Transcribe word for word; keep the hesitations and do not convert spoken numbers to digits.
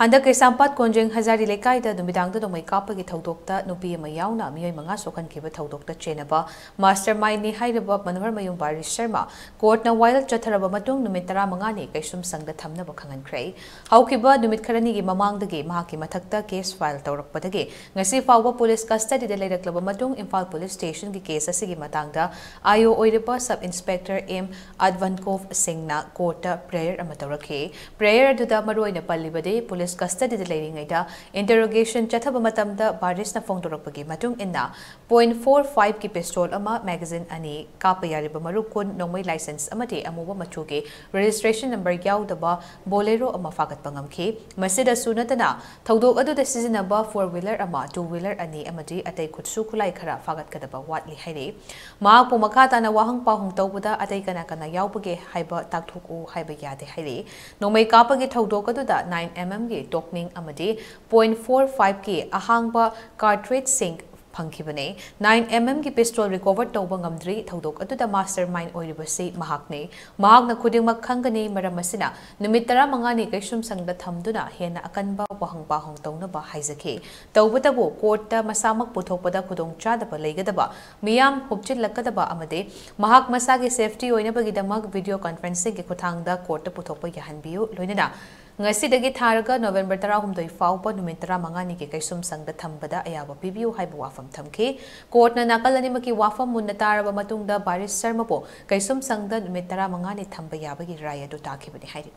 ꯍꯟꯗꯛ ꯀꯩꯁꯥꯝꯄꯥꯠ ꯀꯣꯟꯖꯦꯡ ꯍꯖꯥꯔꯤ ꯂꯩꯀꯥꯏꯗ ꯅꯨꯃꯤꯗꯥꯡꯗ ꯅꯣꯡꯃꯩ ꯀꯥꯞꯄꯒꯤ ꯊꯧꯗꯣꯛꯇ ꯅꯨꯄꯤ ꯑꯃ ꯌꯥꯎꯅ ꯃꯤꯑꯣꯏ ꯃꯉꯥ ꯁꯣꯛꯍꯟꯈꯤꯕ ꯊꯧꯗꯣꯛꯇ ꯆꯦꯟꯅꯕ ꯃꯥꯁꯇꯔ ꯃꯥꯏꯟꯅꯤ ꯍꯥꯏꯔꯤꯕ ꯃꯅꯣꯍꯔ ꯃꯌꯨꯝ ꯕꯥꯔꯤꯁ ꯁꯔꯃ ꯀꯣꯔꯠꯅ ꯋꯥꯌꯦꯜ ꯆꯠꯊꯔꯕ ꯃꯇꯨꯡ ꯅꯨꯃꯤꯠ ꯇꯔꯥꯃꯉꯥꯅꯤ ꯀꯩꯁꯨꯝꯁꯪꯗ ꯊꯝꯅꯕ ꯈꯪꯍꯟꯈ꯭ꯔꯦ꯫ ꯍꯧꯈꯤꯕ ꯅꯨꯃꯤꯠ ꯈꯔꯅꯤꯒꯤ ꯃꯃꯥꯡꯗꯒꯤ ꯃꯍꯥꯛꯀꯤ ꯃꯊꯛꯇ ꯀꯦꯁ ꯐꯥꯏꯜ ꯇꯧꯔꯛꯄꯗꯒꯤ ꯉꯁꯤ ꯐꯥꯎꯕ ꯄꯨꯂꯤꯁ ꯀꯁꯇꯗꯤꯗ ꯂꯩꯔꯛꯂꯕ ꯃꯇꯨꯡ ꯏꯝꯐꯥꯜ ꯄꯨꯂꯤꯁ ꯁ꯭ꯇꯦꯁꯟꯒꯤ ꯀꯦꯁ ꯑꯁꯤꯒꯤ ꯃꯇꯥꯡꯗ ꯑꯥꯏ ꯑꯣ ꯑꯣꯏꯔꯤꯕ ꯁꯕ ꯏꯟꯁꯄꯦꯛꯇꯔ ꯑꯦꯝ ꯑꯗꯚꯟꯀꯣꯚ ꯁꯤꯡꯅ ꯀꯣꯔꯠꯇ ꯄ꯭ꯔꯦꯌꯔ ꯑꯃ ꯇꯧꯔꯛꯈꯤ꯫ ꯄ꯭ꯔꯦꯌꯔ ꯑꯗꯨꯗ ꯃꯔꯨꯑꯣꯏꯅ ꯄꯜꯂꯤꯕꯗꯤ ꯄꯨꯂꯤꯁ ꯀꯁꯇꯗꯤꯗ ꯂꯩꯔꯤꯉꯩꯗ ꯏꯟꯇꯔꯣꯒꯦꯁꯟ ꯆꯠꯊꯕ ꯃꯇꯝꯗ ꯕꯥꯔꯤꯁꯅ ꯐꯣꯡꯗꯣꯔꯛꯄꯒꯤ ꯃꯇꯨꯡ ꯏꯟꯅ ꯄꯣꯏꯟꯠ ꯐꯣꯔ ꯐꯥꯏꯚꯀꯤ ꯄꯤꯁꯇꯣꯜ ꯑꯃ, ꯃꯦꯒꯥꯖꯤꯟ ꯑꯅꯤ, ꯀꯥꯞꯄ ꯌꯥꯔꯤꯕ ꯃꯔꯨ ꯀꯨꯟ, ꯅꯣꯡꯃꯩ ꯂꯥꯏꯁꯦꯟꯁ ꯑꯃꯗꯤ ꯑꯃꯨꯕ ꯃꯆꯨꯒꯤ ꯔꯦꯖꯤꯁꯇ꯭ꯔꯦꯁꯟ ꯅꯝꯕꯔ ꯌꯥꯎꯗꯕ ꯕꯣꯂꯦꯔꯣ ꯑꯃ ꯐꯥꯒꯠꯄ ꯉꯝꯈꯤ꯫ ꯃꯁꯤꯗꯁꯨ ꯅꯠꯇꯅ ꯊꯧꯗꯣꯛ ꯑꯗꯨꯗ ꯁꯤꯖꯤꯟꯅꯕ ꯐꯣꯔ ꯋꯤꯂꯔ ꯑꯃ, ꯇꯨ ꯋꯤꯂꯔ ꯑꯅꯤ ꯑꯃꯗꯤ ꯑꯇꯩ ꯈꯨꯠꯁꯨ ꯈꯨꯠꯂꯥꯏ ꯈꯔ ꯐꯥꯒꯠꯀꯗꯕ ꯋꯥꯠꯂꯤ ꯍꯥꯏꯔꯤ꯫ ꯃꯍꯥꯛꯄꯨ ꯃꯈꯥ ꯇꯥꯅ ꯋꯥꯍꯪ ꯄꯥꯎꯍꯪ ꯇꯧꯕꯗ ꯑꯇꯩ ꯀꯅꯥ ꯀꯅꯥ ꯌꯥꯎꯕꯒꯦ ꯍꯥꯏꯕ ꯇꯥꯛꯊꯣꯛꯎ ꯍꯥꯏꯕ ꯌꯥꯗꯦ ꯍꯥꯏꯔꯤ꯫ ꯅꯣꯡꯃꯩ ꯀꯥꯞꯄꯒꯤ ꯊꯧꯗꯣꯛ ꯑꯗꯨꯗ ꯅꯥꯏꯟ ꯑꯦꯝ ꯑꯦꯝꯒꯤ ꯇꯣꯛꯅꯤꯡ ꯑꯃꯗꯤ ꯄꯣꯏꯟꯠ ꯐꯣꯔ ꯐꯥꯏꯚꯀꯤ ꯑꯍꯥꯡꯕ ꯀꯥꯔꯇ꯭ꯔꯤꯖꯁꯤꯡ ꯐꯪꯈꯤꯕꯅꯤ꯫ ꯅꯥꯏꯟ ꯑꯦꯝ ꯑꯦꯝꯒꯤ ꯄꯤꯁꯇꯣꯜ ꯔꯤꯀꯣꯚꯔ ꯇꯧꯕ ꯉꯝꯗ꯭ꯔꯤ꯫ ꯊꯧꯗꯣꯛ ꯑꯗꯨꯗ ꯃꯥꯁꯇꯔ ꯃꯥꯏꯟ ꯑꯣꯏꯔꯤꯕꯁꯤ ꯃꯍꯥꯛꯅꯤ꯫ ꯃꯍꯥꯛꯅ ꯈꯨꯗꯤꯡꯃꯛ ꯈꯪꯒꯅꯤ, ꯃꯔꯝ ꯑꯁꯤꯅ ꯅꯨꯃꯤꯠ ꯇꯔꯥꯃꯉꯥꯅꯤ ꯀꯩꯁꯨꯝꯁꯪꯗ ꯊꯝꯗꯨꯅ ꯍꯦꯟꯅ ꯑꯀꯟꯕ ꯋꯥꯍꯪ ꯄꯥꯎꯍꯪ ꯇꯧꯅꯕ ꯍꯥꯏꯖꯈꯤ꯫ ꯇꯧꯕꯇꯕꯨ ꯀꯣꯔꯠꯇ ꯃꯁꯥꯃꯛ ꯄꯨꯊꯣꯛꯄꯗ ꯈꯨꯗꯣꯡꯆꯥꯗꯕ ꯂꯩꯒꯗꯕ, ꯃꯤꯌꯥꯝ ꯍꯨꯞꯆꯤꯜꯂꯛꯀꯗꯕ ꯑꯃꯗꯤ ꯃꯍꯥꯛ ꯃꯁꯥꯒꯤ ꯁꯦꯐꯇꯤ ꯑꯣꯏꯅꯕꯒꯤꯗꯃꯛ ꯚꯤꯗꯤꯑꯣ ꯀꯟꯐꯔꯦꯟꯁꯤꯡꯒꯤ ꯈꯨꯠꯊꯥꯡꯗ ꯀꯣꯔꯠꯇ ꯄꯨꯊꯣꯛꯄ ꯌꯥꯍꯟꯕꯤꯌꯨ, ꯂꯣꯏꯅꯅ ꯉꯁꯤꯗꯒꯤ ꯊꯥꯔꯒ ꯅꯣꯕꯦꯝꯕꯔ ꯇꯔꯥꯍꯨꯝꯗꯣꯏ ꯐꯥꯎꯕ ꯅꯨꯃꯤꯠ ꯇꯔꯥꯃꯉꯥꯅꯤꯒꯤ ꯀꯩꯁꯨꯝꯁꯪꯗ ꯊꯝꯕꯗ ꯑꯌꯥꯕ ꯄꯤꯕꯤꯌꯨ ꯍꯥꯏꯕ ꯋꯥꯐꯝ ꯊꯝꯈꯤ꯫ ꯀꯣꯔꯠꯅ ꯅꯥꯀꯜ ꯑꯅꯤꯃꯛꯀꯤ ꯋꯥꯐꯝ ꯃꯨꯟꯅ ꯇꯥꯔꯕ ꯃꯇꯨꯡꯗ ꯕꯥꯔꯤꯁ ꯁꯔꯃꯕꯨ ꯀꯩꯁꯨꯝꯁꯪꯗ ꯅꯨꯃꯤꯠ ꯇꯔꯥꯃꯉꯥꯅꯤ ꯊꯝꯕ ꯌꯥꯕꯒꯤ ꯔꯥꯏ ꯑꯗꯨ ꯇꯥꯈꯤꯕꯅꯤ ꯍꯥꯏꯔꯤ꯫